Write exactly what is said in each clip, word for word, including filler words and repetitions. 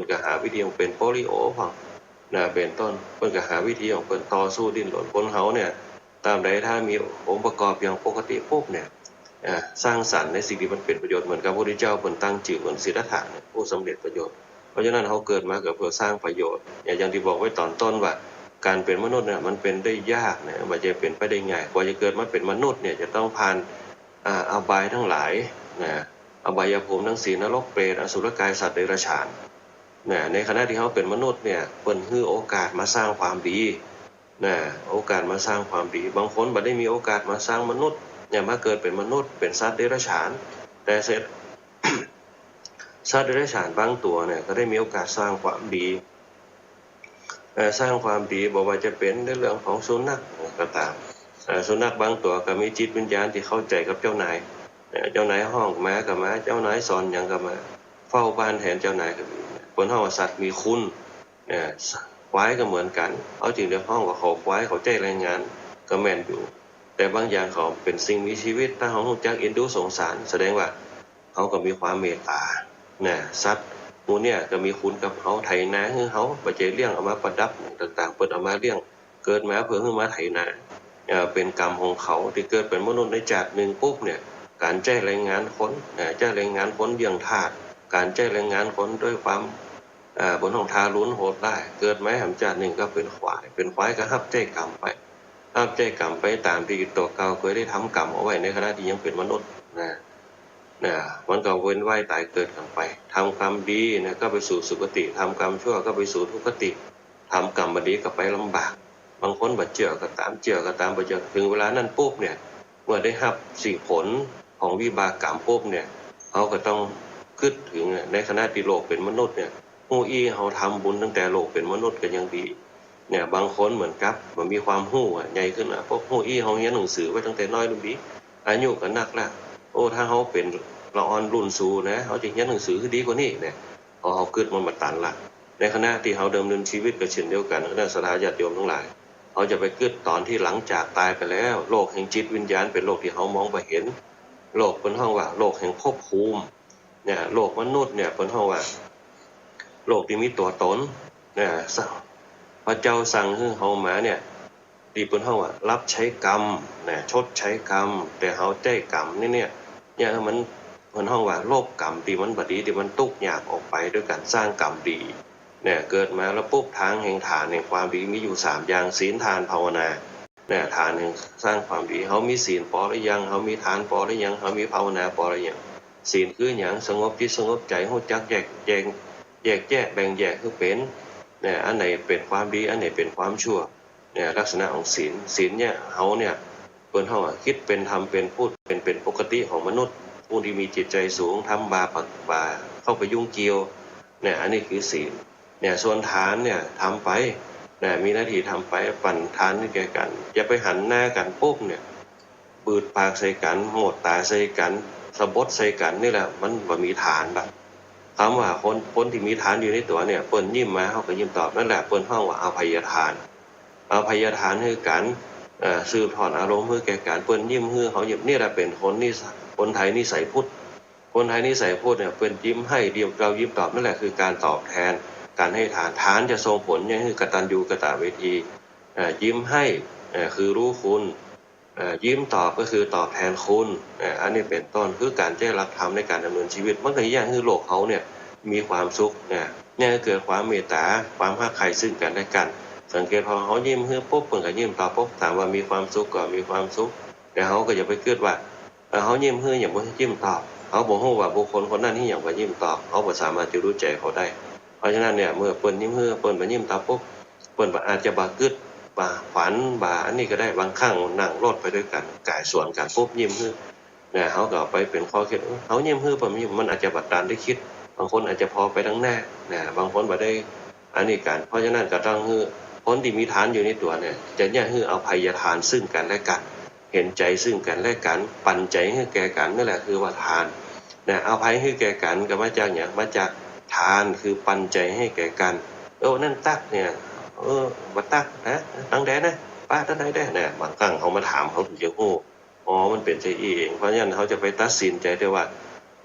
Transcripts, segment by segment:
ก็หาวิธีของเป๋นโปลิโอพ่อง นะ เป๋นต้น เปิ้นก็หาวิธีของเปิ้นต่อสู้ดิ้นรน คนเฮาเนี่ย ตราบใดถ้ามีองค์ประกอบอย่างปกติปุ๊บเนี่ย อ่า สร้างสรรค์ในสิ่งตี้มันเป๋นประโยชน์ เหมือนกับพระพุทธเจ้าเปิ้นตั้งจื้อเปิ้นสิทธัตถะเนี่ย ผู้สำเร็จประโยชน์ เพราะฉะนั้นเฮาเกิดมาก็เปื้อสร้างประโยชน์ อย่าง อย่างตี้บอกไว้ต๋อนต้นว่า ก๋านเป๋นมนุษย์เนี่ยมันเป๋นได้ยากนะ บ่ใจ้เป๋นไปได้ง่าย กว่าจะเกิดมาเป๋นมนุษย์เนี่ยจะต้องผ่าน อ่า อบายตังหลายนะ อบายภูมิตังสี่ นรก เปรต อสุรกาย สัตว์เดรัจฉาน นะ ในขณะตี้เฮาเป๋นมนุษย์เนี่ย เปิ้นหื้อโอกาสมาสร้างความดี นะ โอกาสมาสร้างความดี บางคนบ่ได้มีโอกาสมาสร้างมนุษย์เนี่ย มาเกิดเป๋นมนุษย์ เป๋นสัตว์เดรัจฉาน แต่เสร็จ สัตว์เดรัจฉานบางตั๋วเนี่ยก็ได้มีโอกาสสร้างความดี เอ่อ สร้างความดี บ่ว่าจะเป๋นในเรื่องของสุนัขก็ต๋าม เอ่อ สุนัขบางตั๋วก็มีจิตวิญญาณตี้เข้าใจ๋กับเจ้านาย เอ่อ เจ้านายฮ้องมาก็มา เจ้านายสอนหยังก็มา เฝ้าบ้านแทนเจ้านายก็มี เปิ้นฮ้องว่าสัตว์มีคุณ เอ่อ ควายก็เหมือนกั๋น เฮาจึงได้ฮ้องว่าคอควาย เขาใจ๊แรงงาน ก็แม่นอยู่ แต่บางอย่างเขาเป๋นสิ่งมีชีวิต ถ้าเฮาฮู้จักเอ็นดูสงสาร แสดงว่าเฮาก็มีความเมตต๋า นะ สัตว์หมู่เนี่ยก็มีคุณกับเฮา ไถนาหื้อเฮา บ่ใจ้เลี้ยงเอามาประดับต่างๆ เปิ้นเอามาเลี้ยง เกิดมาเปื้อหื้อมาไถนา เอ่อ เป๋นกรรมของเขา ตี้เกิดเป๋นมนุษย์ในจาตินึ่งปุ๊บเนี่ย ก๋านใจ๊แรงงานคน นะ ใจ๊แรงงานคนเยี่ยงทาส ก๋านใจ๊แรงงานคนด้วยความ เอ่อ เปิ้นฮ้องทารุณโหดร้าย เกิดมาแหมจาตินึ่งก็เป๋นควาย เป๋นควายก็ฮับใจ๊กรรมไป ฮับใจ๊กรรมไปต๋ามตี้ตั๋วเก่าเกยได้ทำกรรมเอาไว้ในขณะตี้ยังเป๋นมนุษย์ นะ นะ มันก็เวียนว่ายต๋ายเกิดกั๋นไป ทำกรรมดีนะ ก็ไปสู่สุคติ ทำกรรมชั่วก็ไปสู่ทุคติ ทำกรรมบ่ดีก็ไปลำบาก บางคนบ่เจื้อก็ต๋าม เจื้อก็ต๋าม บ่เจื้อ เถิงเวลานั้นปุ๊บเนี่ย เมื่อได้ฮับสิ่งผลของวิบากกรรมปุ๊บเนี่ย เฮาก็ต้องกึ๊ดเถิง ในขณะตี้โลกเป๋นมนุษย์เนี่ย ฮู้อี้เฮาทำบุญตั้งแต่โลกเป๋นมนุษย์ก็ยังดี เนี่ย บางคนเหมือนกับบ่มีความฮู้อะ ใหญ่ขึ้นมาปุ๊บ ฮู้อี้เฮาเฮียนหนังสือไว้ตั้งแต่น้อยลุงดี อายุก็นักแล้ว โอ้ ถ้าเฮาเป๋นละอ่อนรุ่นสูนะ เฮาจะเฮียนหนังสือหื้อดีกว่านี้เนี่ย พอเฮากึ๊ดมันบ่ตันละ ในขณะตี้เฮาดำเนินชีวิตก็เช่นเดียวกั๋น คณะศรัทธาญาติโยมตังหลาย เฮาจะไปกึ๊ดต๋อนตี้หลังจากต๋ายไปแล้ว โลกแห่งจิตวิญญาณเป๋นโลกตี้เฮามองบ่เห็น โลกเปิ้นฮ้องว่าโลกแห่งภพภูมิ เนี่ย โลกมนุษย์เนี่ยเปิ้นฮ้องว่า โลกตี้มีตั๋วต๋น เนี่ย พระเจ้าสั่งหื้อเฮามาเนี่ย ตี้เปิ้นฮ้องว่ารับใช้กรรม นะ ชดใช้กรรม แต่เฮาใจ๊กรรมนี่เนี่ย เนี่ย มัน เปิ้นฮ้องว่าลบกรรมตี้มันบ่ดี ตี้มันตุ๊กข์ยากออกไปด้วยก๋านสร้างกรรมดี เนี่ย เกิดมาแล้วปุ๊บ ตางแห่งฐานแห่งความดีมีอยู่สามอย่าง ศีล ทาน ภาวนา เนี่ย ทานแห่งสร้างความดี เฮามีศีลปอหรือยัง เฮามีทานปอหรือยัง เฮามีภาวนาปอหรือยัง ศีลคือหยัง สงบจิตสงบใจ๋ ฮู้จักแยกแยะ แยกแยะแบ่งแยกหื้อเป๋น เนี่ย อันไหนเป๋นความดี อันไหนเป๋นความชั่ว เนี่ย ลักษณะของศีล ศีลเนี่ย เฮาเนี่ย เปิ้นฮ้องว่าคิดเป๋น ทำเป๋น พูดเป๋น เป๋นปกติของมนุษย์ ผู้ตี้มีจิตใจ๋สูง ทำบ่าปะ บ่าเข้าไปยุ่งเกี่ยว เนี่ย อันนี้คือศีล เนี่ย ส่วนทานเนี่ย ทำไป เนี่ย มีหน้าตี้ทำไป ปั๋นทานหื้อแก่กั๋น อย่าไปหันหน้ากั๋นปุ๊บเนี่ย บืดปากใส่กั๋น โมดต๋าใส่กั๋น สะบดใส่กั๋น นี่แหละ มันบ่มีทานละ กำว่าคน คนตี้มีทานอยู่ในตั๋วเนี่ย เปิ้นยิ้มมา เฮาก็ยิ้มตอบ นั่นแหละ เปิ้นฮ้องว่าอภัยทาน อภัยทานหื้อกั๋น เอ่อ สืบทอดอารมณ์หื้อแก่กั๋น เปิ้นยิ้มหื้อ เฮายิ้ม นี่แหละเป๋นคนนิสัย คนไทยนิสัยพุทธ คนไทยนิสัยพุทธเนี่ย เปิ้นยิ้มหื้อ เฮายิ้มตอบ นั่นแหละคือก๋านตอบแทน ก๋านหื้อทาน ทานจะส่งผลใหญ่หื้อกตัญญูกตเวที เอ่อ ยิ้มหื้อ เอ่อ คือรู้คุณ เอ่อ ยิ้มตอบก็คือตอบแทนคุณ เอ่อ อันนี้เป๋นต้น คือก๋านใจ๊หลักธรรมในก๋านดำเนินชีวิต มันก็เยียะหื้อโลกเฮาเนี่ยมีความสุขนะ เยียะหื้อเกิดความเมตต๋า ความฮักใคร่ซึ่งกั๋นและกั๋น สังเกตพอเฮายิ้มหื้อปุ๊บ เปิ้นก็ยิ้มตอบปุ๊บ ถามว่ามีความสุขก่อ มีความสุข แต่เฮาก็อย่าไปกึ๊ดว่า เอ่อ เฮายิ้มหื้อหยังบ่ยิ้มตอบ เฮาบ่ฮู้ว่าบุคคลคนนั้นเฮ็ดหยังบ่ยิ้มตอบ เฮาบ่สามารถจะรู้ใจ๋เขาได้ เพราะฉะนั้นเนี่ย เมื่อเปิ้นยิ้มหื้อ เปิ้นบ่ยิ้มตอบปุ๊บ เปิ้นบ่ อาจจะบ่กึ๊ด บ่ฝัน บ่อันนี้ก็ได้ บางครั้งนั่งรถไปด้วยกั๋น ก๋ายสวนกั๋นปุ๊บ ยิ้มหื้อ นะ เฮาก็เอาไปเป๋นข้อคิด เอ้อ เฮายิ้มหื้อ เปิ้นบ่ยิ้ม มันอาจจะบ่ตันได้กึ๊ด บางคนอาจจะผ่อไปตางหน้า นะ บางคนบ่ได้อันนี้กั๋น เพราะฉะนั้นก็ต้องหื้อ คนตี้มีทานอยู่ในตั๋วเนี่ย จะเยียะหื้ออภัยทานซึ่งกั๋นและกั๋น เห็นใจ๋ซึ่งกั๋นและกั๋น ปั๋นใจ๋หื้อแก่กั๋น นั่นแหละคือว่าทาน นะ อภัยหื้อแก่กั๋นก็มาจากหยัง มาจากทาน คือปั๋นใจ๋หื้อแก่กั๋น เออ นั่นตั๊กเนี่ย เออ บ่ตั๊กนะ ตางใดนะ ปะตางใดแต๊นะ บางครั้งเฮามาถาม เฮาเถิงจะฮู้ อ๋อ มันเป๋นจาอี้เอง เพราะฉะนั้นเฮาจะไปตัดสินใจ๋แต่ว่า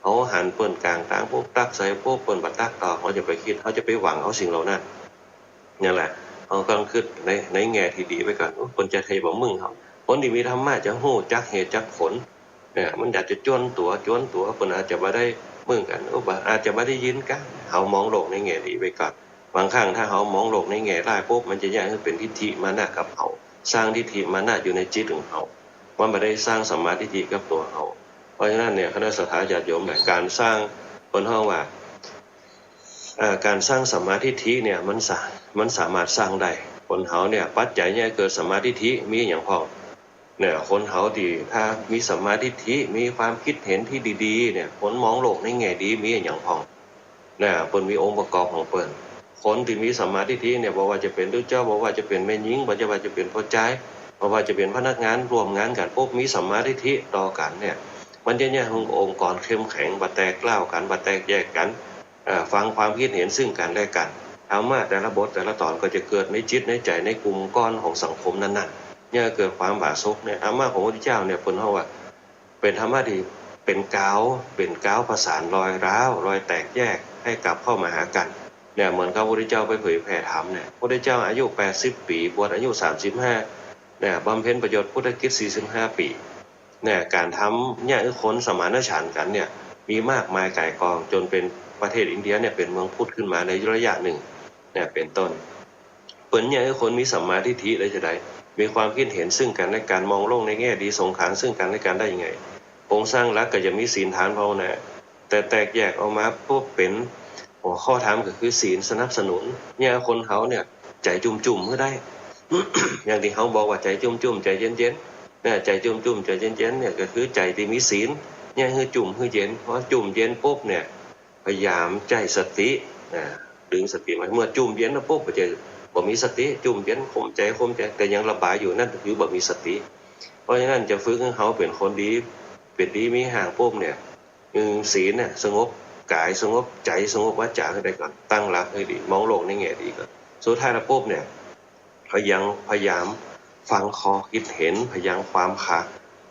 เฮาหันเปิ้นก๋างตางปุ๊บ ตั๊กใส่ปุ๊บ เปิ้นบ่ตั๊กตอบ เฮาจะไปกึ๊ด เฮาจะไปหวังเอาสิ่งเหล่านั้น นั่นแหละ เฮาต้องกึ๊ดใน ในแง่ตี้ดีไว้ก่อน โอ้ เปิ้นจะใค่บ่มึงเฮา คนตี้มีธรรมะจะฮู้จักเหตุจักผล เนี่ย มันอาจจะจวนตั๋ว จวนตั๋ว เปิ้นอาจจะบ่ได้มึงกั๋น โอ้ บ่ อาจจะบ่ได้ยินกั๋น เฮามองโลกในแง่ดีไว้ก่อน บางครั้งถ้าเฮามองโลกในแง่ร้ายปุ๊บ มันจะเยียะหื้อเป๋นทิฏฐิมานะกับเฮา สร้างทิฏฐิมานะอยู่ในจิตของเฮา มันบ่ได้สร้างสัมมาทิฏฐิกับตั๋วเฮา เพราะฉะนั้นเนี่ย คณะศรัทธาญาติโยมเนี่ย ก๋านสร้าง เปิ้นฮ้องว่า เอ่อ ก๋านสร้างสัมมาทิฏฐิเนี่ย มันสา- มันสามารถสร้างได้ คนเฮาเนี่ย ปัจจัยเยียะหื้อเกิดสัมมาทิฏฐิมีอะหยังพ่อง เนี่ย คนเฮาตี้ถ้ามีสัมมาทิฏฐิ มีความกึ๊ดเห็นตี้ดีๆ เนี่ย คนมองโลกในแง่ดีมีอะหยังพ่อง เนี่ย เปิ้นมีองค์ประกอบของเปิ้น คนตี้มีสัมมาทิฏฐิเนี่ย บ่ว่าจะเป๋นตุ๊เจ้า บ่ว่าจะเป๋นแม่ญิง บ่ว่าจะเป๋นป้อจาย บ่ว่าจะเป๋นพนักงานร่วมงานกั๋นปุ๊บ มีสัมมาทิฏฐิต่อกั๋นเนี่ย มันจะเยียะหื้อองค์กรเข้มแข็ง บ่แตกร้าวกั๋น บ่แตกแยกกั๋น เอ่อ ฟังความกึ๊ดเห็นซึ่งกั๋นและกั๋น ธรรมะแต่ละบทแต่ละตอนก็จะเกิดในจิตในใจ๋ในกลุ่มก้อนของสังคมนั้นๆ เยียะหื้อเกิดความผาสุกเนี่ย ธรรมะของพระพุทธเจ้าเนี่ย เปิ้นฮ้องว่า เป๋นธรรมะตี้เป๋นก๋าว เป๋นก๋าวประสานรอยร้าว รอยแตกแยกหื้อกลับเข้ามาหากั๋น เนี่ย เหมือนกับพระพุทธเจ้าไปเผยแผ่ธรรมเนี่ย พระพุทธเจ้าอายุแปดสิบปี๋ บวชอายุสามสิบห้า เนี่ย บำเพ็ญประโยชน์พุทธกิจสี่สิบห้าปี๋ เนี่ย ก๋านทำเยียะหื้อคนสมานฉันท์กั๋นเนี่ย มีมากมายก่ายกอง จ๋นเป๋นประเทศอินเดียเนี่ย เป๋นเมืองพุทธขึ้นมาในระยะนึ่ง เนี่ย เป๋นต้น เปิ้นเยียะหื้อคนมีสัมมาทิฏฐิได้จาใด มีความกึ๊ดเห็นซึ่งกั๋นและกั๋น มองโลกในแง่ดี สงสารซึ่งกั๋นและกั๋นได้ยังไง โครงสร้างหลักก็จะมีศีล ทาน ภาวนา แต่แตกแยกออกมาปุ๊บเป๋นหัวข้อธรรมก็คือศีลสนับสนุน เยียะหื้อคนเฮาเนี่ย ใจ๋จุ่มๆ หื้อได้ อย่างตี้เฮาบอกว่าใจ๋จุ่มๆ ใจ๋เย็นๆ เนี่ย ใจ๋จุ่มๆ ใจ๋เย็นๆ เนี่ย ก็คือใจ๋ตี้มีศีล เยียะหื้อจุ่มหื้อเย็น พอจุ่มเย็นปุ๊บเนี่ย พยายามใจ๊สติ นะ ดึงสติมา เมื่อจุ่มเย็นแล้วปุ๊บ ก็จะบ่มีสติ จุ่มเย็น ข่มใจ๋ ข่มใจ๋ แต่ยังระบายอยู่ นั่นคือบ่มีสติ เพราะฉะนั้นจะฝึกหื้อเฮาเป๋นคนดี เป๋นดีมีห้างปุ๊บเนี่ย หนึ่ง ศีลเนี่ย สงบก๋าย สงบใจ๋ สงบวาจาหื้อได้ก่อน ตั้งหลักหื้อดี มองโลกในแง่ดีก่อน สุดท้ายแล้วปุ๊บเนี่ย พยายาม พยายามฟังข้อกึ๊ดเห็น พยายามความค่ะ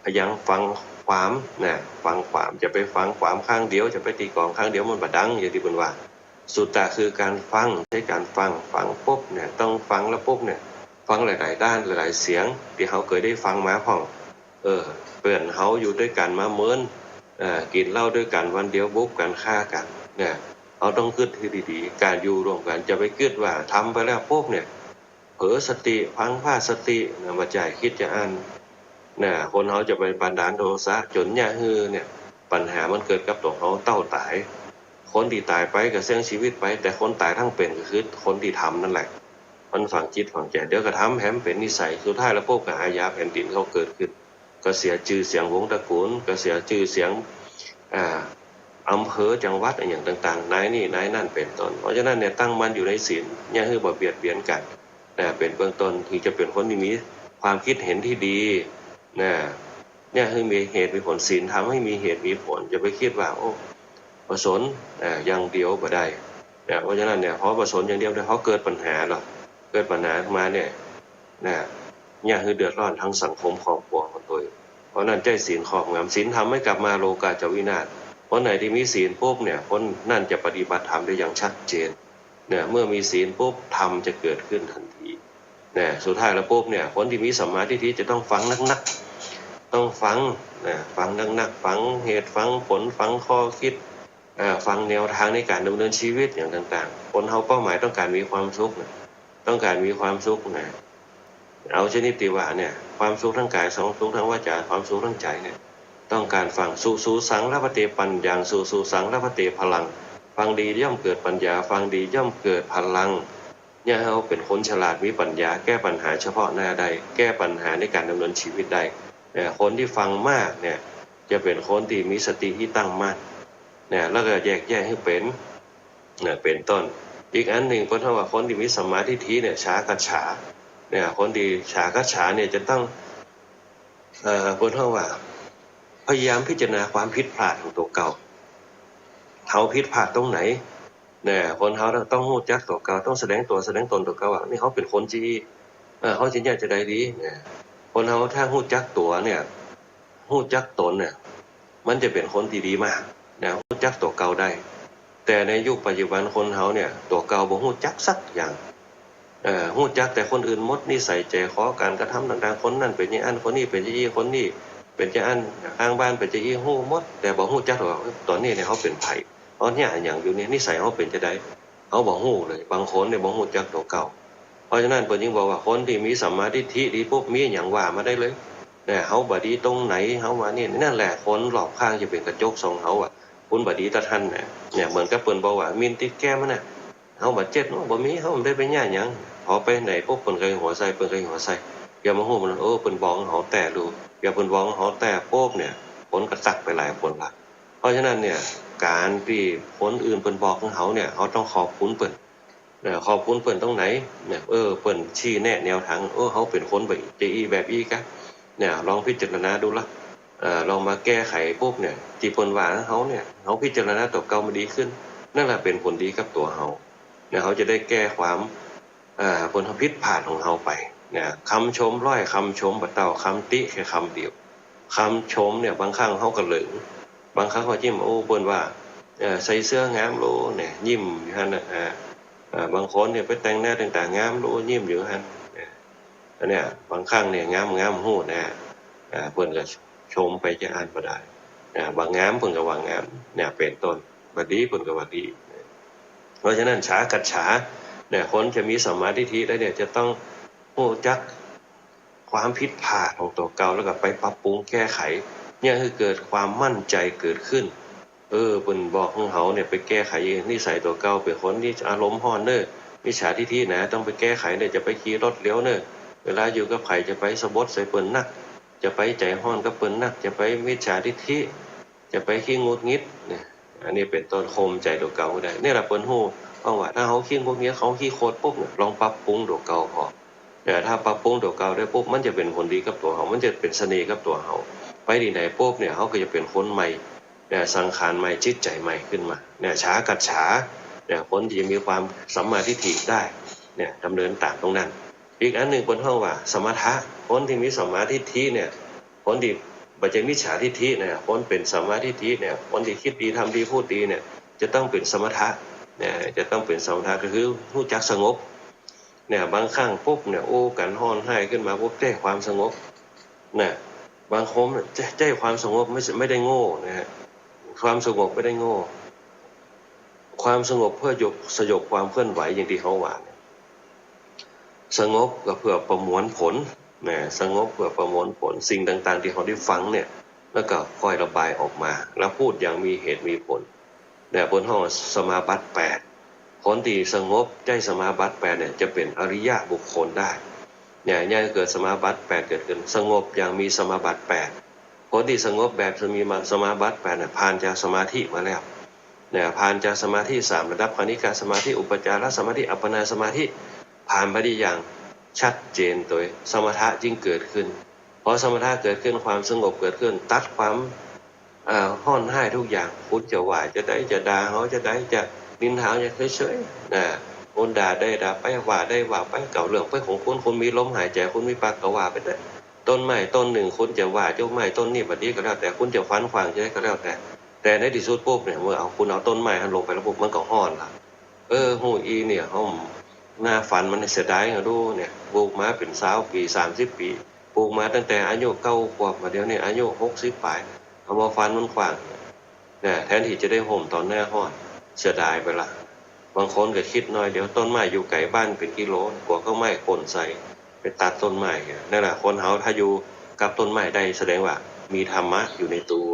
พยายามฟังความ นะ ฟังความ จะไปฟังความข้างเดียว จะไปตีกลองข้างเดียว มันบ่ดัง อย่างตี้เปิ้นว่า สุตตะคือก๋านฟัง ใจ๊ก๋านฟัง ฟังปุ๊บเนี่ย ต้องฟังแล้วปุ๊บเนี่ย ฟังหลายๆ ด้าน หลายๆ เสียง ตี้เฮาเกยได้ฟังมาพ่อง เออ เปื้อนเฮาอยู่ตวยกั๋นมาเมิน เอ่อ กิ๋นเหล้าตวยกั๋นวันเดียว บุบกั๋น ฆ่ากั๋น เนี่ย เฮาต้องกึ๊ดหื้อดีๆ ก๋านอยู่ร่วมกั๋น จะไปกึ๊ดว่าทำไปแล้วปุ๊บเนี่ย เผลอสติ พลั้งพลาดสติ นะ บ่ใจ้ กึ๊ดจะอั้น นะ คนเฮาจะไปบันดาลโทสะ จ๋นเยียะหื้อเนี่ย ปัญหามันเกิดกับตั๋วเฮาเต้าต๋าย คนตี้ต๋ายไปก็เสี้ยงชีวิตไป แต่คนต๋ายทั้งเป๋นก็คือคนตี้ทำนั่นแหละ มันฝังจิตฝังใจ๋ เดี๋ยวก็ทำแหมเป๋นนิสัย สุดท้ายแล้วปุ๊บก็อาญาแผ่นดินก็เกิดขึ้น ก็เสียจื้อเสียงวงศ์ตระกู๋ล ก็เสียจื้อเสียง อ่า อำเภอ จังหวัด อะหยังต่างๆ นายนี่นายนั่นเป๋นต้น เพราะฉะนั้นเนี่ย ตั้งมั่นอยู่ในศีล เยียะหื้อบ่เบียดเบียนกั๋น นะ เป๋นเบื้องต้น ตี้จะเป๋นคนตี้มีความกึ๊ดเห็นตี้ดี นะ เยียะหื้อมีเหตุมีผล ศีลทำหื้อมีเหตุมีผล อย่าไปกึ๊ดว่า โอ้ ประสงค์ อ่า อย่างเดียวบ่ได้ นะ เพราะฉะนั้นเนี่ย พอประสงค์อย่างเดียวเนี่ย พอเกิดปัญหาแล้ว เกิดปัญหามาเนี่ย นะ เยียะหื้อเดือดร้อนทั้งสังคมครอบครัวของตน เพราะนั้นใจ๊ศีลครอบงำ ศีลธรรมไม่กลับมา โลกาจะวินาศ คนไหนตี้มีศีลปุ๊บเนี่ย คนนั้นจะปฏิบัติธรรมได้อย่างชัดเจน เนี่ย เมื่อมีศีลปุ๊บ ธรรมจะเกิดขึ้นทันที เนี่ย สุดท้ายแล้วปุ๊บเนี่ย คนตี้มีสัมมาทิฏฐิจะต้องฟังนักๆ ต้องฟัง นะ ฟังนักๆ ฟังเหตุ ฟังผล ฟังข้อกึ๊ด อ่า ฟังแนวทางในก๋านดำเนินชีวิตอย่างต่างๆ คนเฮาเป้าหมายต้องก๋านมีความสุขนะ ต้องก๋านมีความสุขนะ เอาชนิดตี้ว่าเนี่ย ความสุขทางก๋าย ความสุขทางวาจา ความสุขทางใจ๋เนี่ย ต้องก๋านฟัง สุ สุ สัง ลภะเต ปัญญัง สุ สุ สัง ลภะเต พลัง ฟังดีย่อมเกิดปัญญา ฟังดีย่อมเกิดพลัง เยียะหื้อเฮาเป๋นคนฉลาด มีปัญญา แก้ปัญหาเฉพาะหน้าได้ แก้ปัญหาในก๋านดำเนินชีวิตได้ เนี่ย คนตี้ฟังมากเนี่ย จะเป๋นคนตี้มีสติตี้ตั้งมั่น เนี่ย แล้วก็แยกแยะหื้อเป๋น เนี่ย เป๋นต้น อีกอันนึ่ง เปิ้นฮ้องว่าคนตี้มีสัมมาทิฏฐิเนี่ย ฉากัจฉา เนี่ย คนตี้ฉากัจฉาเนี่ยจะต้อง เอ่อ เปิ้นฮ้องว่า พยายามพิจารณาความผิดพลาดของตั๋วเก่า เฮาผิดพลาดตรงไหน เนี่ย คนเฮาต้องฮู้จักตั๋วเก่า ต้องแสดงตั๋ว แสดงตนตั๋วเก่าว่า นี่เฮาเป๋นคนตี้ เอ่อ เฮาจะเยียะจาใดดี เนี่ย คนเฮาถ้าฮู้จักตั๋วเนี่ย ฮู้จักตนเนี่ย มันจะเป๋นคนตี้ดีมาก นะ ฮู้จักตั๋วเก่าได้ แต่ในยุคปัจจุบันคนเฮาเนี่ย ตั๋วเก่าบ่ฮู้จักสักอย่าง เอ่อ ฮู้จักแต่คนอื่นหมด นิสัยใจ๋คอ ก๋านกระทำต่างๆ คนนั้นเป๋นจาอั้น คนนี้เป๋นจาอี้ คนนี้เป๋นจาอั้น ข้างบ้านเป๋นจาอี้ ฮู้หมด แต่บ่ฮู้จักว่า ต๋อนนี้เนี่ย เฮาเป๋นใผ เฮาเยียะอะหยังอยู่เนี่ย นิสัยเฮาเป๋นจาใด เฮาบ่ฮู้เลย บางคนเนี่ยบ่ฮู้จักตั๋วเก่า เพราะฉะนั้นเปิ้นจึงบอกว่า คนตี้มีสัมมาทิฏฐิดีปุ๊บ มีหยังว่ามาได้เลย เนี่ย เฮาบ่ดีตรงไหน เฮาว่านี่ นั่นแหละ คนรอบข้างจะเป๋นกระจกส่องเฮาอะ คุณบ่ดีตะท่านนะ เนี่ย เหมือนกับเปิ้นบอกว่า มีนติดแก้มหั้นน่ะ เฮาบ่เจ็บเนาะ บ่มี เฮาบ่ได้ไปเยียะหยัง พอไปไหนปุ๊บ เปิ้นใค่หัวใส่ เปิ้นใค่หัวใส่ เยียะมาฮู้มัน เออ เปิ้นบอกเฮาแต๊ลู เยียะเปิ้นบอกเฮาแต๊ปุ๊บเนี่ย คนก็ซักไปหลายคนละ เพราะฉะนั้นเนี่ย ก๋านตี้คนอื่นเปิ้นบอกเฮาเนี่ย เฮาต้องขอบคุณเปิ้น เอ่อ ขอบคุณเปิ้นตรงไหนเนี่ย เออ เปิ้นชี้แนะแนวทาง เออ เฮาเป๋นคนแบบอี้แบบอี้กะ เนี่ย ลองพิจารณาดูละ เอ่อ ลองมาแก้ไขปุ๊บเนี่ย ตี้เปิ้นว่าเฮาเนี่ย เฮาพิจารณาตั๋วเก่ามันดีขึ้น นั่นแหละเป๋นผลดีกับตั๋วเฮา เนี่ย เฮาจะได้แก้ความ เอ่อ ผลผิดพลาดของเฮาไป เนี่ย กำชมร้อยกำชมบ่เต้ากำติแค่กำเดียว กำชมเนี่ย บางครั้งเฮาก็เหลิง บางครั้งเฮายิ้ม โอ้ เปิ้นว่า เอ่อ ใส่เสื้องามโลเนี่ย ยิ้มอยู่หั้นน่ะ อ่า อ่า บางคนเนี่ยไปแต่งหน้าแต่งต๋างามโล ยิ้มอยู่หั้น เนี่ย อันเนี้ย บางครั้งเนี่ย งาม งามฮู้นะ อ่า เปิ้นก็ชมไปจาอั้นบ่ได้ อ่า บ่างาม เปิ้นก็ว่างาม เนี่ย เป๋นต้น บ่ดี เปิ้นก็ว่าดี เพราะฉะนั้น ฉากัจฉา เนี่ย คนจะมีสัมมาทิฏฐิได้เนี่ย จะต้องฮู้จักความผิดพลาดของตั๋วเก่า แล้วก็ไปปรับปรุงแก้ไข เนี่ย หื้อเกิดความมั่นใจ๋เกิดขึ้น เออ เปิ้นบอกหื้อเฮาเนี่ยไปแก้ไขนิสัยตั๋วเก่า เป๋นคนตี้อารมณ์ฮ้อนเน่อ มิจฉาทิฏฐินะ ต้องไปแก้ไขเน่อ จะไปขี่รถเร็วเน่อ เวลาอยู่กับใผจะไปสะบดใส่เปิ้นนัก จะไปใจ๋ฮ้อนกับเปิ้นนัก จะไปมิจฉาทิฏฐิ จะไปขี้หงุดหงิดเนี่ย อันนี้เป๋นต้น ข่มใจ๋ตั๋วเก่าหื้อได้ เนี่ยแหละเปิ้นฮู้ เพราะว่าถ้าเฮาขี้หงุดหงิด เฮาขี้โขดปุ๊บเนี่ย ลองปรับปรุงตั๋วเก่าผ่อ เนี่ย ถ้าปรับปรุงตั๋วเก่าได้ปุ๊บ มันจะเป๋นผลดีกับตั๋วเฮา มันจะเป๋นเสน่ห์กับตั๋วเฮา ไปตี้ไหนปุ๊บเนี่ย เฮาก็จะเป๋นคนใหม่ เนี่ย สังขารใหม่ จิตใจ๋ใหม่ขึ้นมา เนี่ย ฉากัจฉา เนี่ย คนตี้จะมีความสัมมาทิฏฐิได้ เนี่ย ดำเนินต๋ามตรงนั้น อีกอันนึ่งเปิ้นฮ้องว่าสมถะ คนตี้มีสัมมาทิฏฐิเนี่ย คนตี้บ่ใจ้มิจฉาทิฏฐิเนี่ย คนเป๋นสัมมาทิฏฐิเนี่ย คนตี้คิดดี ทำดี พูดดีเนี่ย จะต้องเป๋นสมถะ เนี่ย จะต้องเป๋นสมถะ ก็คือฮู้จักสงบ เนี่ย บางครั้งปุ๊บเนี่ย โอ้ ก๋านฮ้อนฮ้ายขึ้นมาปุ๊บ ใจ้ความสงบ เนี่ย บางคนใจ้ ใจ้ความสงบ ไม่ ไม่ได้โง่นะฮะ ความสงบไม่ได้โง่ ความสงบเพื่อหยุด สยบความเคลื่อนไหวอย่างตี้เฮาว่าเนี่ย สงบก็เพื่อประมวลผล นะ สงบเพื่อประมวลผล สิ่งต่างๆ ตี้เฮาได้ฟังเนี่ย แล้วก็ค่อยระบายออกมา แล้วพูดอย่างมีเหตุมีผล เนี่ย เปิ้นฮ้องสมาบัติแปด คนตี้สงบ ใจ้สมาบัติแปดเนี่ย จะเป๋นอริยะบุคคลได้ เนี่ย เยียะหื้อเกิดสมาบัติแปดเกิดขึ้น สงบอย่างมีสมาบัติแปด คนตี้สงบแบบมีสมาบัติแปดเนี่ย ผ่านจากสมาธิมาแล้ว เนี่ย ผ่านจากสมาธิสามระดับ คณิกะสมาธิ อุปจารสมาธิ อัปปนาสมาธิ ผ่านไปได้อย่างชัดเจน ตั๋วสมถะจึงเกิดขึ้น พอสมถะเกิดขึ้น ความสงบเกิดขึ้น ตัดความ เอ่อ ฮ้อนฮ้ายทุกอย่าง คุณจะว่าจาใด จะด่าเฮาจาใด จะนินทาเฮาจาใด เฉยๆ นะ คุณด่าได้ด่าไป ว่าได้ว่าไป เก่าเรื่องไปของคุณ คุณมีลมหายใจ๋ คุณมีปากก็ว่าไปเต๊อะ ต้นไม้ต้นนึ่ง คุณจะว่าจาไม้ต้นนี้บ่ดีก็แล้วแต่ คุณจะฟันขว้างจาใดก็แล้วแต่ แต่ในตี้สุดปุ๊บเนี่ย เมื่อเอา คุณเอาต้นไม้หั้นลงไปแล้วปุ๊บ มันก็ฮ้อนละ เออ ฮู้อี้เนี่ย เฮาหน้าฟันมันเสียดายอะดูเนี่ย ปลูกมาเป๋นซาวปี๋ สามสิบปี๋ ปลูกมาตั้งแต่อายุเก้าขวบ มาเดี๋ยวนี้อายุหกสิบป๋าย เอามาฟันมันขว้าง เนี่ย แทนตี้จะได้ห่มต๋อนหน้าฮ้อน เสียดายไปละ บางคนก็คิดหน้อยเดียว ต้นไม้อยู่ไก๋บ้านเป๋นกิโล กั๋วเขาไม้พ่นใส่ ไปตัดต้นไม้เนี่ย นั่นแหละ คนเฮาถ้าอยู่กับต้นไม้ได้ แสดงว่ามีธรรมะอยู่ในตั๋ว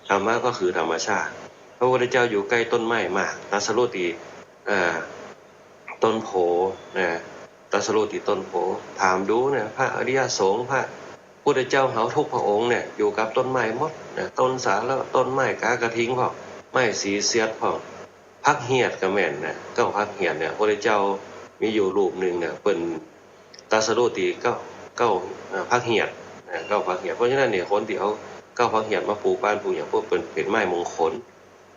ธรรมะก็คือธรรมชาติ พระพุทธเจ้าอยู่ใก้ต้นไม้มาก ตรัสรู้ตี้ เอ่อ ต้นโพธิ์นะ ตรัสรู้ตี้ต้นโพธิ์ ถามดูนะ พระอริยสงฆ์ พระพุทธเจ้าเฮาทุกพระองค์เนี่ย อยู่กับต้นไม้หมดนะ ต้นสาละ ต้นไม้กากระทิงพ่อง ไม้สีเสียดพ่อง ผักเหียดก็แม่นนะ เก๊าผักเหียดเนี่ย พระพุทธเจ้ามีอยู่รูปนึ่งเนี่ย เปิ้นตรัสรู้ตี้เก๊า เก๊า เอ่อ ผักเหียดนะ เก๊าผักเหียด เพราะฉะนั้นเนี่ย คนตี้เอาเก๊าผักเหียดมาปลูกบ้านปลูกหยัง พวกเปิ้นเป๋นไม้มงคล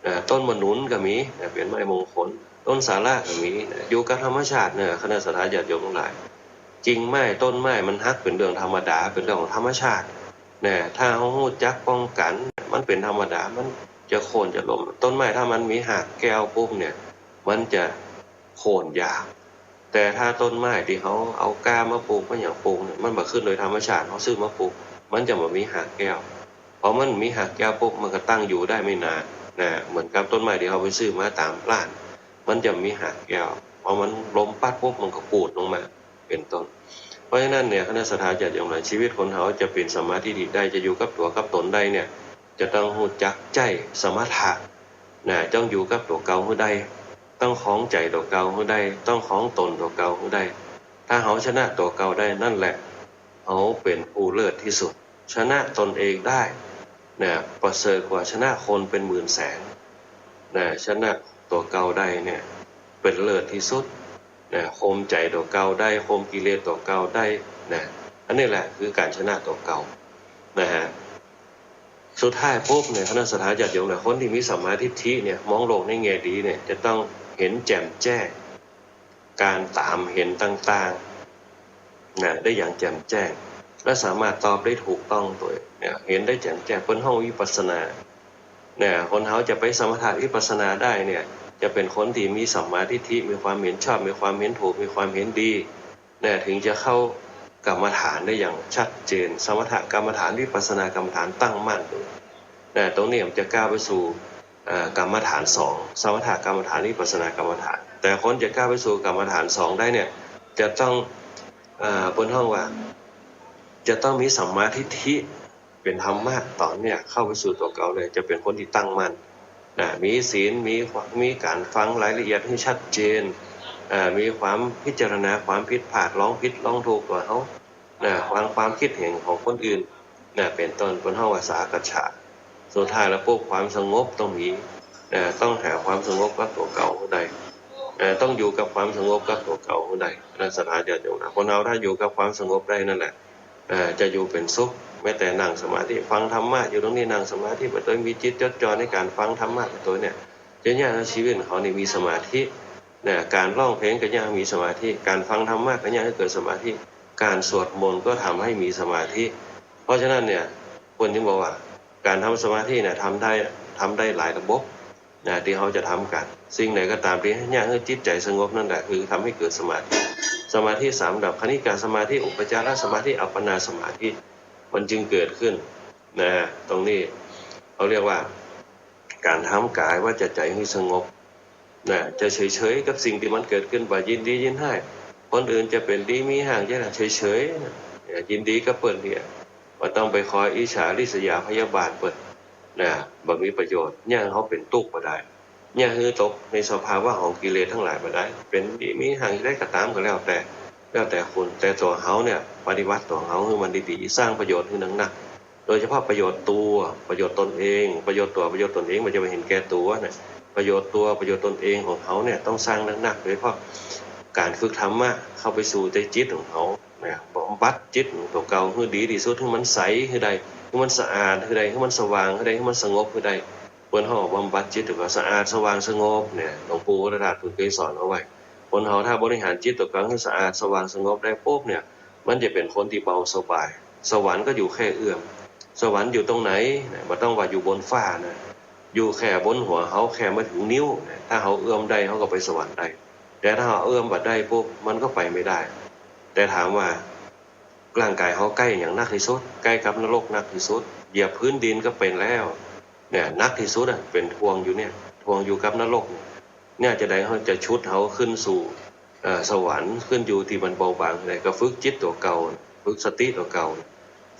นะ ต้นมะหนุนก็มีนะ เป๋นไม้มงคล ต้นสาละก็มีนะ อยู่กับธรรมชาติเนี่ย คณะศรัทธาญาติโยมตังหลาย กิ่งไม้ต้นไม้มันหักเป๋นเรื่องธรรมดา เป๋นเรื่องของธรรมชาตินะ ถ้าเฮาฮู้จักป้องกั๋น มันเป๋นธรรมดา มัน จะโค่นจะล้ม ต้นไม้ถ้ามันมีฮากแก้วปุ๊บเนี่ย มันจะโค่นยาก แต่ถ้าต้นไม้ตี้เฮาเอาก้ามาปลูก มาหยังปลูกเนี่ย มันบ่ขึ้นโดยธรรมชาติ เฮาซื้อมาปลูก มันจะบ่มีฮากแก้ว พอมันมีฮากแก้วปุ๊บ มันก็ตั้งอยู่ได้ไม่นานนะ เหมือนกับต้นไม้ตี้เฮาไปซื้อมาต๋ามร้าน มันจะมีฮากแก้ว พอมันล้มปั๊บปุ๊บ มันก็ปูดลงมา เป๋นต้น เพราะฉะนั้นเนี่ย คณะศรัทธาญาติโยมหลาย ชีวิตคนเฮาจะเป๋นสัมมาทิฏฐิได้ จะอยู่กับตั๋วกับต๋นได้เนี่ย จะต้องฮู้จักใจ๊สมถะนะ ต้องอยู่กับตั๋วเก่าหื้อได้ ต้องครองใจ๋ตั๋วเก่าหื้อได้ ต้องครองต๋นตั๋วเก่าหื้อได้ ถ้าเฮาชนะตั๋วเก่าได้ นั่นแหละ เฮาเป๋นผู้เลิศตี้สุด ชนะตนเองได้นะ ประเสริฐกว่าชนะคนเป๋นหมื่นแสนนะ ชนะตั๋วเก่าได้เนี่ย เป๋นเลิศตี้สุดนะ ข่มใจ๋ตั๋วเก่าได้ ข่มกิเลสตั๋วเก่าได้นะ อันนี้แหละคือก๋านชนะตั๋วเก่านะฮะ สุดท้ายปุ๊บเนี่ย คณะศรัทธาญาติโยมหลาย คนตี้มีสัมมาทิฏฐิเนี่ย มองโลกในแง่ดีเนี่ย จะต้องหันแจ่มแจ้ง ก๋านต๋ามหันต่างๆ นะ ได้อย่างแจ่มแจ้ง และสามารถตอบได้ถูกต้องตวยเนี่ย หันได้แจ่มแจ้ง เปิ้นฮ้องวิปัสสนา เนี่ย คนเฮาจะไปสมถะวิปัสสนาได้เนี่ย จะเป๋นคนตี้มีสัมมาทิฏฐิ มีความหันชอบ มีความหันถูก มีความหันดี เนี่ย ถึงจะเข้ากรรมฐานได้อย่างชัดเจน สมถกรรมฐาน วิปัสสนากรรมฐานตั้งมั่นอยู่ เนี่ย ตรงนี้มันจะก้าวไปสู่ เอ่อ กรรมฐานสอง สมถกรรมฐาน วิปัสสนากรรมฐาน แต่คนจะก้าวไปสู่กรรมฐานสองได้เนี่ย จะต้อง เอ่อ เปิ้นฮ้องว่า จะต้องมีสัมมาทิฏฐิ เป๋นธรรมะต๋อนเนี่ย เข้าไปสู่ตั๋วเก่าเลย จะเป๋นคนตี้ตั้งมั่นนะ มีศีล มี มีก๋านฟังรายละเอียดหื้อชัดเจน เอ่อ มีความพิจารณาความผิดพลาด ลองผิดลองถูกตั๋วเฮา นะ ฟังความคิดเห็นของคนอื่นนะ เป๋นต้น เปิ้นฮ้องว่าสักกัจฉะ สุดท้ายแล้วปุ๊บ ความสงบต้องมีนะ ต้องหาความสงบกับตั๋วเก่าหื้อได้นะ ต้องอยู่กับความสงบกับตั๋วเก่าหื้อได้นะ ศรัทธาญาติโยมนะ คนเฮาถ้าอยู่กับความสงบได้นั่นแหละ เอ่อ จะอยู่เป๋นสุข แม้แต่นั่งสมาธิ ฟังธรรมะอยู่ตรงนี้ นั่งสมาธิไปตวย มีจิตจดจ่อในก๋านฟังธรรมะไปตวยเนี่ย จะเยียะหื้อชีวิตของเฮานี่มีสมาธินะ ก๋านฮ้องเพลงก็เยียะหื้อมีสมาธิ ก๋านฟังธรรมะก็เยียะหื้อเกิดสมาธิ ก๋านสวดมนต์ก็ทำให้มีสมาธิ เพราะฉะนั้นเนี่ย เปิ้นจึงบอกว่า ก๋านทำสมาธิเนี่ย ทำได้ ทำได้หลายระบบ นะ ตี้เฮาจะทำกั๋น สิ่งใดก็ต๋ามตี้เยียะหื้อจิตใจ๋สงบนั่นแหละ คือทำให้เกิดสมาธิ สมาธิสามระดับ คณิกะสมาธิ อุปจารสมาธิ อัปปนาสมาธิ มันจึงเกิดขึ้นนะ ตรงนี้เขาเรียกว่า ก๋านทำก๋ายวาจาใจ๋หื้อสงบนะ จะเฉยๆ กับสิ่งตี้มันเกิดขึ้น บ่ยินดียินฮ้าย คนอื่นจะเป๋นดีมีฮ้างจะเฉยๆ นะ ยินดีกับเปิ้นเหีย บ่ต้องไปคอยอิจฉาริษยาพยาบาทเปิ้น นะ บ่มีประโยชน์ เยียะหื้อเฮาเป๋นตุ๊กข์บ่ได้ เยียะหื้อตกในสภาวะของกิเลสตังหลายบ่ได้ เป๋นดีมีฮ้างจะได้ก็ต๋ามก็แล้วแต่ แล้วแต่คน แต่ตั๋วเฮาเนี่ย ปฏิบัติตั๋วเฮาหื้อมันดีๆ สร้างประโยชน์หื้อนักๆ โดยเฉพาะประโยชน์ตั๋ว ประโยชน์ตนเอง ประโยชน์ตั๋ว ประโยชน์ตนเอง บ่จะไปหันแก่ตั๋วนะ ประโยชน์ตั๋ว ประโยชน์ตนเองของเฮาเนี่ย ต้องสร้างนักๆ โดยเฉพาะก๋านฝึกธรรมะเข้าไปสู่ในจิตของเฮา นะ บำบัดจิตตั๋วเก่าหื้อดีตี้สุด หื้อมันใสหื้อได้ หื้อมันสะอาดหื้อได้ หื้อมันสว่างหื้อได้ หื้อมันสงบหื้อได้ เปิ้นฮ้องบำบัดจิตตั๋วเก่าสะอาดสว่างสงบเนี่ย หลวงปู่วัฒนธาตุเปิ้นเกยสอนเอาไว้ คนเฮาถ้าบริหารจิตตั๋วเก่าหื้อสะอาดสว่างสงบได้ปุ๊บเนี่ย มันจะเป๋นคนตี้เบาสบาย สวรรค์ก็อยู่แค่เอื้อม สวรรค์อยู่ตรงไหนนะ บ่ต้องว่าอยู่บนฟ้านะ อยู่แค่บนหัวเฮา แค่มาถึงนิ้วนะ ถ้าเฮาเอื้อมได้ เฮาก็ไปสวรรค์ได้ แต่ถ้าเฮาเอื้อมบ่ได้ปุ๊บ มันก็ไปไม่ได้ แต่ถามว่า ร่างก๋ายเฮาใก้อะหยังนักตี้สุด ใก้กับนรกนักตี้สุด เหยียบพื้นดินก็เป๋นแล้ว เนี่ย นักตี้สุดอะ เป๋นถ่วงอยู่เนี่ย ถ่วงอยู่กับนรกเนี่ย เนี่ย จะใดเฮาจะชุดเฮาขึ้นสู่ เอ่อ สวรรค์ ขึ้นอยู่ตี้มันเบาบางได้ ก็ฝึกจิตตั๋วเก่า ฝึกสติตั๋วเก่า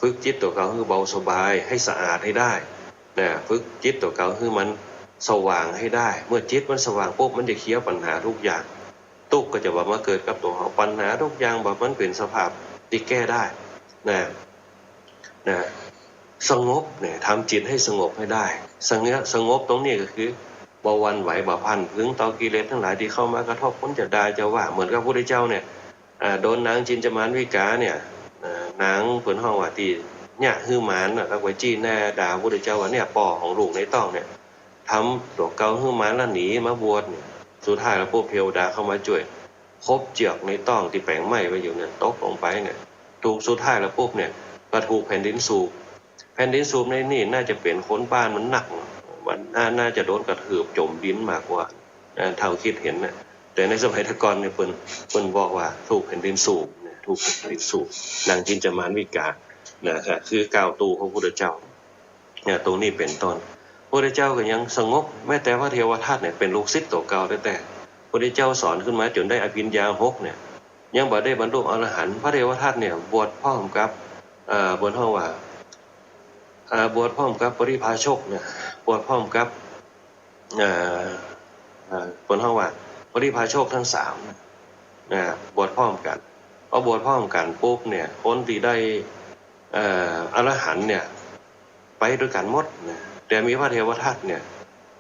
ฝึกจิตตั๋วเก่าหื้อเบาสบาย ให้สะอาดให้ได้ นะ ฝึกจิตตั๋วเก่าหื้อมันสว่างให้ได้ เมื่อจิตมันสว่างปุ๊บ มันจะเคลียร์ปัญหาทุกอย่าง ตุ๊กข์ก็จะบ่มาเกิดกับตั๋วเฮา ปัญหาทุกอย่างบ่มันเป๋นสภาพตี้แก้ได้ นะ นะ สงบเนี่ย ทำจิตให้สงบให้ได้ สงบ สงบตรงนี้ก็คือ บ่หวั่นไหว บ่พลันพรึงต่อกิเลสตังหลายตี้เข้ามากระทบ คนจะด่าจะว่า เหมือนกับพระพุทธเจ้าเนี่ย อ่า โดนนางจินจามานวิกาเนี่ย อ่า นางเปิ้นฮ้องว่าตี้เยียะหื้อมารน่ะ แล้วไปจี้หน้าด่าพระพุทธเจ้าว่าเนี่ย ป้อของลูกในต๊องเนี่ย ทำตั๋วเก่าหื้อมารแล้วหนีมาบวชเนี่ย สุดท้ายแล้วปุ๊บเทวดาเข้ามาจ้วย คบเจือกในต๊องตี้แป๋งไม้ไว้อยู่เนี่ย ตกลงไปเนี่ย ถูก สุดท้ายแล้วปุ๊บเนี่ย ก็ถูกแผ่นดินสูบ แผ่นดินสูบในนี่น่าจะเป๋นคนบ้านมันนักเนาะ มันน่า น่าจะโดนกระทืบจ๋มดินมากกว่า นะ เต้าคิดหันนะ แต่ในสมัยแต่ก่อนเนี่ยเปิ้น เปิ้นบอกว่าถูกแผ่นดินสูบนะ ถูกแผ่นดินสูบ นางจินจามานวิกา นะ ก็คือกล่าวตู่พระพุทธเจ้า เนี่ย ตรงนี้เป๋นต้น พระพุทธเจ้าก็ยังสงบ แม้แต่พระเทวทัตเนี่ยเป๋นลูกศิษย์ตั๋วเก่าแต๊ๆ พระพุทธเจ้าสอนขึ้นมาจ๋นได้อภิญญาหกเนี่ย ยังบ่ได้บรรลุอรหันต์ พระเทวทัตเนี่ยบวชพร้อมกับ เอ่อ เปิ้นฮ้องว่า เอ่อ บวชพร้อมกับปริพาชกเนี่ย บวชพร้อมกับ เอ่อ เอ่อ เปิ้นฮ้องว่าปริพาชกตึงสาม นะ บวชพร้อมกั๋น พอบวชพร้อมกั๋นปุ๊บเนี่ย คนตี้ได้ เอ่อ อรหันต์เนี่ย ไปตวยกั๋นหมดนะ แต่มีพระเทวทัตเนี่ย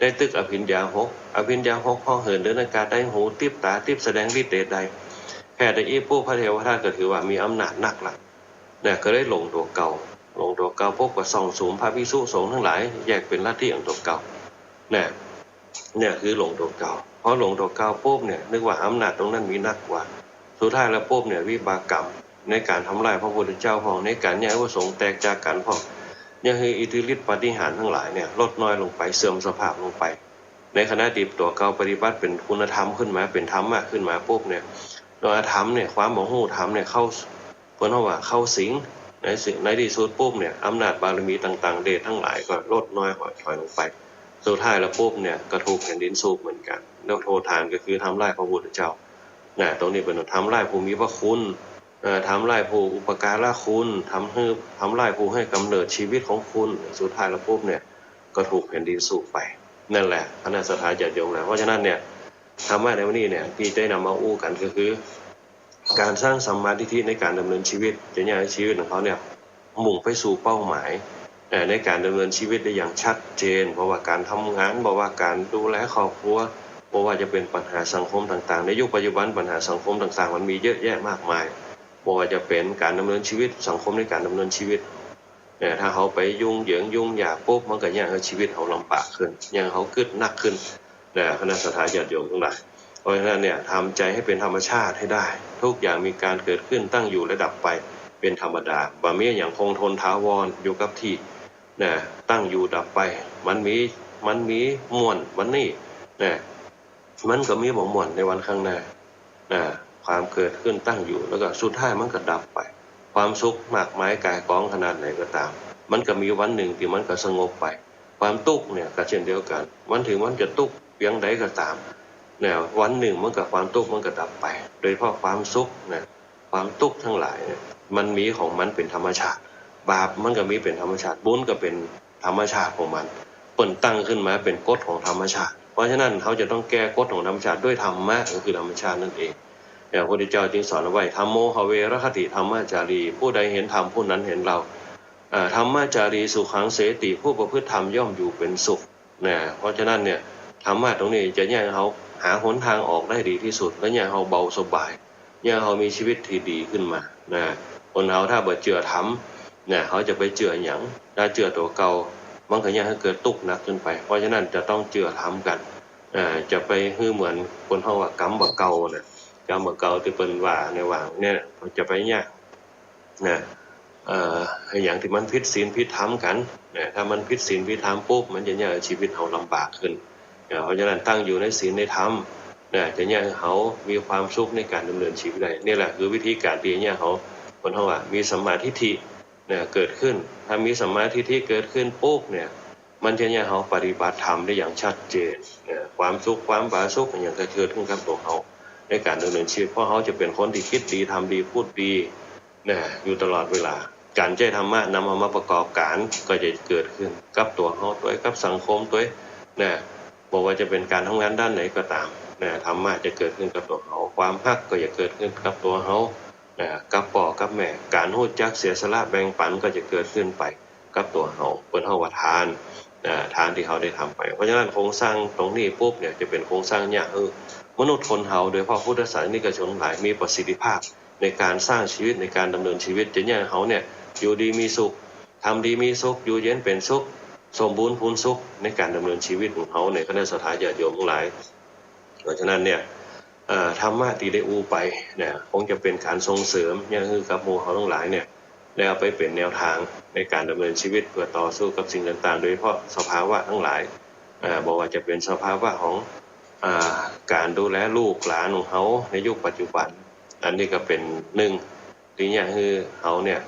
ได้ตึกอภิญญาหก อภิญญาหก เหาะเหินเดินอากาศ ได้หูติ๊บ ต๋าติ๊บ แสดงฤทธิ์เดชได้ แค่เต้าอี้ปุ๊บ พระเทวทัตก็ถือว่ามีอำนาจนักละ เนี่ย ก็เลยหลงตั๋วเก่า หลงตั๋วเก่าปุ๊บก็ซ่องสุมพระภิกษุสงฆ์ตังหลาย แยกเป๋นลัทธิของตั๋วเก่า เนี่ย เนี่ยคือหลงตั๋วเก่า พอหลงตั๋วเก่าปุ๊บเนี่ย นึกว่าอำนาจตรงนั้นมีนักกว่า สุดท้ายแล้วปุ๊บเนี่ย วิบากกรรมในก๋านทำร้ายพระพุทธเจ้าพ่อง ในก๋านเยียะหื้อพระสงฆ์แตกจากกั๋นพ่อง เยียะหื้ออิทธิฤทธิ์ปาฏิหาริย์ตังหลายเนี่ย ลดน้อยลงไป เสื่อมสภาพลงไป ในขณะตี้ตั๋วเก่าปฏิบัติเป๋นคุณธรรมขึ้นมา เป๋นธรรมะขึ้นมาปุ๊บเนี่ย ตั๋วอธรรมเนี่ย ความบ่ฮู้ธรรมเนี่ย เข้า เปิ้นฮ้องว่าเข้าสิง ในสิ ในตี้สุดปุ๊บเนี่ย อำนาจบารมีต่างๆ เดชตังหลายก็ลดน้อยถอย ถอยลงไป สุดท้ายแล้วปุ๊บเนี่ย ก็ถูกแผ่นดินสูบเหมือนกั๋น แล้วโทษฐานก็คือทำร้ายพระพุทธเจ้า นะ ตรงนี้เป๋นทำร้ายผู้มีพระคุณ เอ่อ ทำร้ายผู้อุปการะคุณ ทำหื้อ ทำร้ายผู้หื้อกำเนิดชีวิตของคุณ สุดท้ายแล้วปุ๊บเนี่ย ก็ถูกแผ่นดินสูบไป นั่นแหละ คณะศรัทธาญาติโยมแหละ เพราะฉะนั้นเนี่ย ธรรมะในวันนี้เนี่ย ตี้จะนำมาอู้กั๋นก็คือ ก๋านสร้างสัมมาทิฏฐิในก๋านดำเนินชีวิต จะเยียะหื้อชีวิตของเฮาเนี่ย มุ่งไปสู่เป้าหมาย เอ่อ ในก๋านดำเนินชีวิตได้อย่างชัดเจน บ่ว่าก๋านทำงาน บ่ว่าก๋านดูแลครอบครัว บ่ว่าจะเป๋นปัญหาสังคมต่างๆ ในยุคปัจจุบันปัญหาสังคมต่างๆ มันมีเยอะแยะมากมาย บ่ว่าจะเป๋นก๋านดำเนินชีวิต สังคมในก๋านดำเนินชีวิต เนี่ย ถ้าเฮาไปยุ่งเหยิงยุ่งยากปุ๊บ มันก็เยียะหื้อชีวิตเฮาลำบากขึ้น เยียะหื้อเฮากึ๊ดนักขึ้น นะ คณะศรัทธาญาติโยมตังหลาย เพราะฉะนั้นเนี่ย ทำใจให้เป็นธรรมชาติให้ได้ ทุกอย่างมีการเกิดขึ้น ตั้งอยู่และดับไป เป็นธรรมดา บ่มีอะหยังคงทนถาวรอยู่กับตี้ นะ ตั้งอยู่ดับไป มันมี มันมีม่วนวันนี้ นะ มันก็มีบ่ม่วนในวันข้างหน้า นะ ความเกิดขึ้นตั้งอยู่ แล้วก็สุดท้ายมันก็ดับไป ความสุขมากมายก่ายกองขนาดไหนก็ต๋าม มันก็มีวันนึ่งตี้มันก็สงบไป ความตุ๊กข์เนี่ยก็เช่นเดียวกั๋น วันเถิงมันจะตุ๊กข์เปียงใดก็ต๋าม เนี่ย วันนึ่งมันก็ ความตุ๊กข์มันก็ดับไป โดยเฉพาะความสุขเนี่ย ความตุ๊กข์ตังหลายเนี่ย มันมีของมันเป๋นธรรมชาติ บาปมันก็มีเป๋นธรรมชาติ บุญก็เป๋นธรรมชาติของมัน เปิ้นตั้งขึ้นมาเป๋นกฎของธรรมชาติ เพราะฉะนั้นเฮาจะต้องแก้กฎของธรรมชาติด้วยธรรมะ ก็คือธรรมชาตินั่นเอง เนี่ย พระพุทธเจ้าจึงสอนเอาไว้ ธัมโม หะเว รักขติ ธัมมาจารี ผู้ใดเห็นธรรมผู้นั้นเห็นเรา เอ่อ ธัมมาจารี สุขัง เสติ ผู้ประพฤติธรรมย่อมอยู่เป็นสุข นะ เพราะฉะนั้นเนี่ย ธรรมะตรงนี้จะเยียะหื้อเฮาหาหนทางออกได้ดีตี้สุด และเยียะหื้อเฮาเบาสบาย เยียะหื้อเฮามีชีวิตตี้ดีขึ้นมา นะ คนเฮาถ้าบ่เจื้อธรรม นะ เฮาจะไปเจื้อหยัง ถ้าเจื้อตั๋วเก่า มันก็เยียะหื้อเกิดตุ๊กข์หนักขึ้นไป เพราะฉะนั้นจะต้องเจื้อธรรมกั๋น อ่า จะไปหื้อเหมือนเปิ้นฮ้องว่ากรรมบ่าเก่านะ กรรมบ่าเก่าตี้เปิ้นว่าในหว่างเนี่ย จะไปเยียะ นะ เอ่อ อะหยังตี้มันผิดศีลผิดธรรมกั๋น นะ ถ้ามันผิดศีลผิดธรรมปุ๊บ มันจะเยียะหื้อชีวิตเฮาลำบากขึ้น นะ เพราะฉะนั้นตั้งอยู่ในศีลในธรรม นะ จะเยียะหื้อเฮามีความสุขในก๋านดำเนินชีวิตได้ นี่แหละคือวิธีก๋านตี้เยียะหื้อเฮา เปิ้นฮ้องว่ามีสัมมาทิฏฐิ นะ เกิดขึ้น ถ้ามีสัมมาทิฏฐิเกิดขึ้นปุ๊บเนี่ย มันจะเยียะหื้อเฮาปฏิบัติธรรมได้อย่างชัดเจน นะ ความสุขความผาสุกอะหยังก็เกิดขึ้นกับตั๋วเฮา ในก๋านดำเนินชีวิต เพราะเฮาจะเป๋นคนตี้คิดดี ทำดี พูดดี นะ อยู่ตลอดเวลา ก๋านใจ๊ธรรมะนำเอามาประกอบก๋านก็จะเกิดขึ้นกับตั๋วเฮาตวย กับสังคมตวย นะ บ่ว่าจะเป๋นก๋านทำงานด้านไหนก็ต๋าม นะ ธรรมะจะเกิดขึ้นกับตั๋วเฮา ความฮักก็จะเกิดขึ้นกับตั๋วเฮา นะ กับป้อกับแม่ ก๋านฮู้จักเสียสละแบ่งปันก็จะเกิดขึ้นไปกับตั๋วเฮา เปิ้นฮ้องว่าทาน นะ ทานตี้เฮาได้ทำไป เพราะฉะนั้นโครงสร้างตรงนี้ปุ๊บเนี่ย จะเป๋นโครงสร้างเยียะหื้อมนุษย์คนเฮา โดยเฉพาะพุทธศาสนิกชนหลาย มีประสิทธิภาพในก๋านสร้างชีวิต ในก๋านดำเนินชีวิต จะเยียะหื้อเฮาเนี่ย อยู่ดีมีสุข ทำดีมีสุข อยู่เย็นเป๋นสุข สมบูรณ์พูนสุข ในก๋านดำเนินชีวิตของเฮาเนี่ย คณะศรัทธาญาติโยมตังหลาย เพราะฉะนั้นเนี่ย เอ่อ ธรรมะตี้ได้อู้ไปเนี่ย คงจะเป๋นก๋านส่งเสริมเยียะหื้อกับหมู่เฮาตังหลายเนี่ย ได้เอาไปเป๋นแนวทางในก๋านดำเนินชีวิต เพื่อต่อสู้กับสิ่งต่างๆ โดยเฉพาะสภาวะตังหลาย อ่า บ่ว่าจะเป๋นสภาวะของ อ่า ก๋านดูแลลูกหลานของเฮาในยุคปัจจุบัน อันนี้ก็เป๋นนึ่งตี้เยียะหื้อเฮาเนี่ย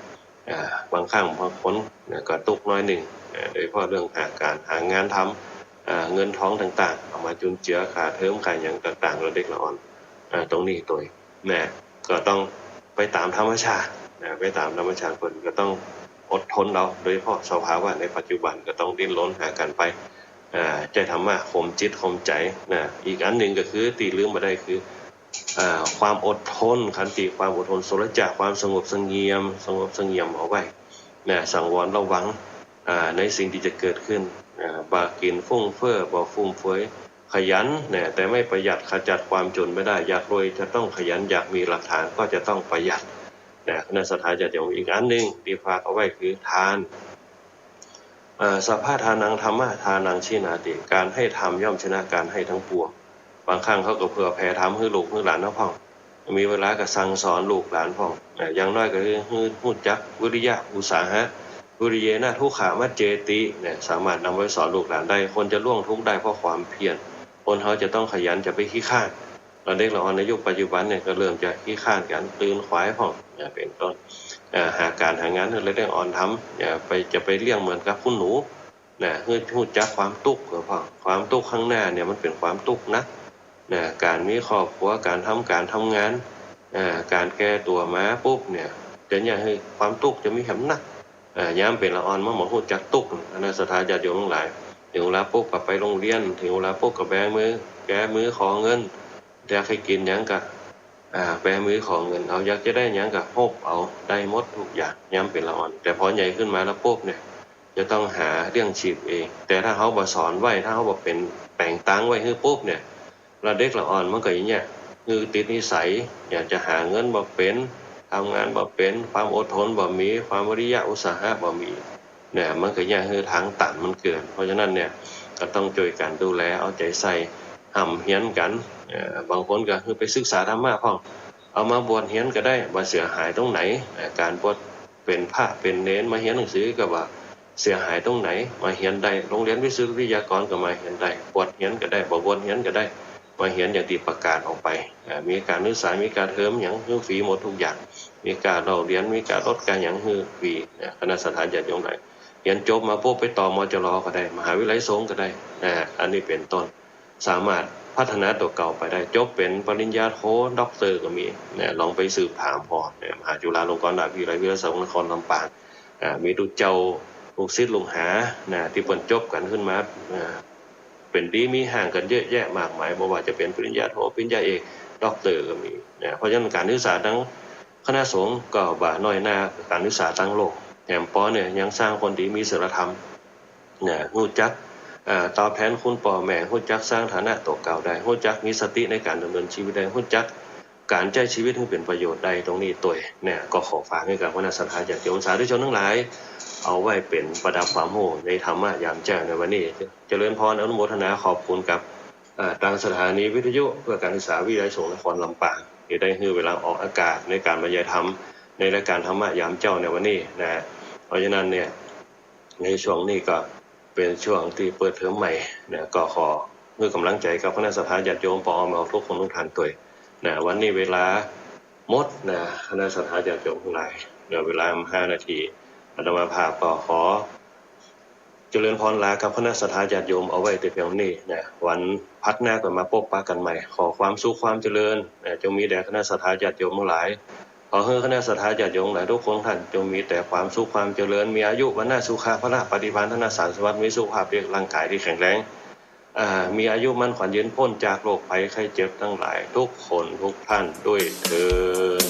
อ่า บางครั้งบางคนเนี่ยก็ตุ๊กน้อยนึ่ง อ่า โดยเฉพาะเรื่องหาก๋านหางานทำ อ่า เงินทองต่างๆ เอามาจุนเจือค่าเทอมค่าหยังต่างๆ เหล่าเด็กเหล่าอ่อน อ่า ตรงนี้ตวย นะ ก็ต้องไปต๋ามธรรมชาติ นะ ไปต๋ามธรรมชาติ เปิ้นก็ต้องอดทนเอา โดยเฉพาะสภาวะในปัจจุบันก็ต้องดิ้นรนหากั๋นไป อ่า ใจ๊ธรรมะข่มจิตข่มใจ๋ นะ อีกอันนึ่งก็คือตี้ลืมบ่ได้คือ อ่า ความอดทน ขันติ ความอดทน โสระจะ ความสงบเสงงี่ยม สงบเสงงี่ยมเอาไว้ นะ สังวรระวัง อ่า ในสิ่งตี้จะเกิดขึ้น อ่า บ่กิ๋นฟุ่มเฟือย บ่ฟุ่มเฟือย ขยัน นะ แต่ไม่ประหยัด ขจัดความจนไม่ได้ อยากรวยจะต้องขยัน อยากมีหลักฐานก็จะต้องประหยัด นะ คณะศรัทธาญาติโยม อีกอันนึ่งตี้ฝากเอาไว้คือทาน เอ่อ สัพพะทานัง ธัมมะทานัง ชินาติ ก๋านให้ธรรมย่อมชนะก๋านให้ตังปวง บางครั้งเฮาก็เผื่อแผ่ธรรมหื้อลูกหื้อหลานเฮาพ่อง มีเวลาก็สั่งสอนลูกหลานพ่อง อ่า อย่างน้อยก็คือหื้อฮู้จักวิริยะ อุตสาหะ วิริเยนะ ทุกขะ มัจเจติ เนี่ย สามารถนำไว้สอนลูกหลานได้ คนจะล่วงทุกข์ได้เพราะความเพียร คนเฮาจะต้องขยัน จะไปขี้คร้าน เหล่าเด็กเหล่าอ่อนในยุคปัจจุบันเนี่ยก็เริ่มจะขี้คร้านกั๋น ตื่นขวายพ่อง เนี่ย เป๋นต้น อ่า หาก๋านหางานหื้อเด็กอ่อนทำ อย่าไป จะไปเลี้ยงเหมือนกับคุณหนู นะ หื้อฮู้จักความตุ๊กข์พ่อง ความตุ๊กข์ข้างหน้าเนี่ยมันเป๋นความตุ๊กข์นัก นะ ก๋านมีครอบครัว ก๋านทำก๋านทำงาน อ่า ก๋านแก่ตั๋วมาปุ๊บเนี่ย จะเยียะหื้อความตุ๊กข์จะมีแหมนัก อ่า ยามเป๋นละอ่อนมันบ่ฮู้จักตุ๊กข์ คณะศรัทธาญาติโยมตังหลาย เถิงเวลาปุ๊บก็ไปโฮงเฮียน เถิงเวลาปุ๊บก็แบมือ แบมือขอเงิน อยากหื้อกิ๋นหยังก็ อ่า แบมือขอเงินเอา อยากจะได้หยังก็ฮบเอา ได้หมดกู้อย่าง ยามเป๋นละอ่อน แต่พอใหญ่ขึ้นมาแล้วปุ๊บเนี่ย จะต้องหาเลี้ยงชีพเอง แต่ถ้าเฮาบ่สอนไว้ ถ้าเฮาบ่เป๋นแป๋งตางไว้หื้อปุ๊บเนี่ย ละเด็กละอ่อนมันก็อย่างเงี้ย คือติดนิสัย อยากจะหาเงินบ่เป๋น ทำงานบ่เป๋น ความอดทนบ่มี ความวิริยะอุตสาหะบ่มี เนี่ย มันก็เยียะหื้อทางตันมันเกิด เพราะฉะนั้นเนี่ย ก็ต้องจ้วยกั๋นดูแล เอาใจ๋ใส่ ฮ่ำเฮียนกั๋น เอ่อ บางคนก็คือไปศึกษาธรรมะพ่อง เอามาบวชเฮียนก็ได้ บ่เสียหายตรงไหน เอ่อ ก๋านบวชเป๋นพระเป๋นเณรมาเฮียนหนังสือก็บ่เสียหายตรงไหน มาเฮียนได้ โฮงเฮียนวิสุทธิยากรก็มาเฮียนได้ บวชเฮียนก็ได้ บ่บวชเฮียนก็ได้ มาเฮียนอย่างตี้ประกาศออกไป อ่า มีก๋านศึกษา มีก๋านเทอมหยังหื้อฟรีหมดกู้อย่าง มีก๋านเล่าเรียน มีก๋านลดก๋านหยังหื้อฟรี นะ คณะศรัทธาญาติโยมตังหลาย เฮียนจบมาปุ๊บไปต่อ มจร ก็ได้ มหาวิทยาลัยสงฆ์ก็ได้ นะ อันนี้เป๋นต้น สามารถพัฒนาตั๋วเก่าไปได้ จบเป๋นปริญญาโท ด็อกเตอร์ก็มี นะ ลองไปสืบถามผ่อ นะ มหาจุฬาลงกรณราชวิทยาลัย วิทยาลัยสงฆ์นครลำปาง อ่า มีตุ๊เจ้า ลูกศิษย์ลูกหา นะ ตี้เปิ้นจบกั๋นขึ้นมา อ่า เป๋นดีมีฮ้างกั๋นเยอะแยะมากมาย บ่ว่าจะเป๋นปริญญาโท ปริญญาเอก ด็อกเตอร์ก็มี นะ เพราะฉะนั้นก๋านศึกษาตังคณะสงฆ์ก็บ่น้อยหน้าก๋านศึกษาตังโลก แถมปอเนี่ยยังสร้างคนตี้มีศีลธรรม นะ ฮู้จัก อ่า ตอบแทนคุณป้อแม่ ฮู้จักสร้างฐานะตั๋วเก่าได้ ฮู้จักมีสติในก๋านดำเนินชีวิตได้ ฮู้จักก๋านใจ๊ชีวิตหื้อเป๋นประโยชน์ได้ตรงนี้ตวย เนี่ย ก็ขอฝากหื้อกับคณะศรัทธาญาติโยมสาธุชนตังหลาย เอาไว้เป๋นประดับความฮู้ในธรรมะยามเจ๊าในวันนี้ เจริญพรอนุโมทนาขอบคุณกับ เอ่อ ตางสถานีวิทยุเพื่อการศึกษาวิทยาลัยสงฆ์นครลำปาง ตี้ได้หื้อเวลาออกอากาศในก๋านบรรยายธรรมในรายก๋านธรรมะยามเจ๊าในวันนี้นะ เพราะฉะนั้นเนี่ย ในช่วงนี้ก็เป๋นช่วงตี้เปิดเทอมใหม่นะ ก็ขอหื้อก๋ำลังใจ๋กับคณะศรัทธาญาติโยมป้อแม่ทุกคนทุกท่านตวยนะ วันนี้เวลาหมดนะ คณะศรัทธาญาติโยมตังหลาย เหลือเวลาห้านาที อาตมาภาพก็ขอ เจริญพรลากับคณะศรัทธาญาติโยมเอาไว้แต่เพียงนี้นะ วันพัดหน้าก็มาปบปะกั๋นใหม่ ขอความสุขความเจริญนะ จงมีแด่คณะศรัทธาญาติโยมตังหลาย ขอหื้อคณะศรัทธาญาติโยมหลายทุกคนท่าน จงมีแต่ความสุขความเจริญ มีอายุ วรรณะ สุขะ พละ ปฏิภาณ ธนสารสมบัติ มีสุขภาพดี ร่างก๋ายตี้แข็งแรง อ่า มีอายุมั่นขวัญยืน ป๊นจากโรคภัยไข้เจ็บตังหลาย ทุกคนทุกท่านด้วยเทอญ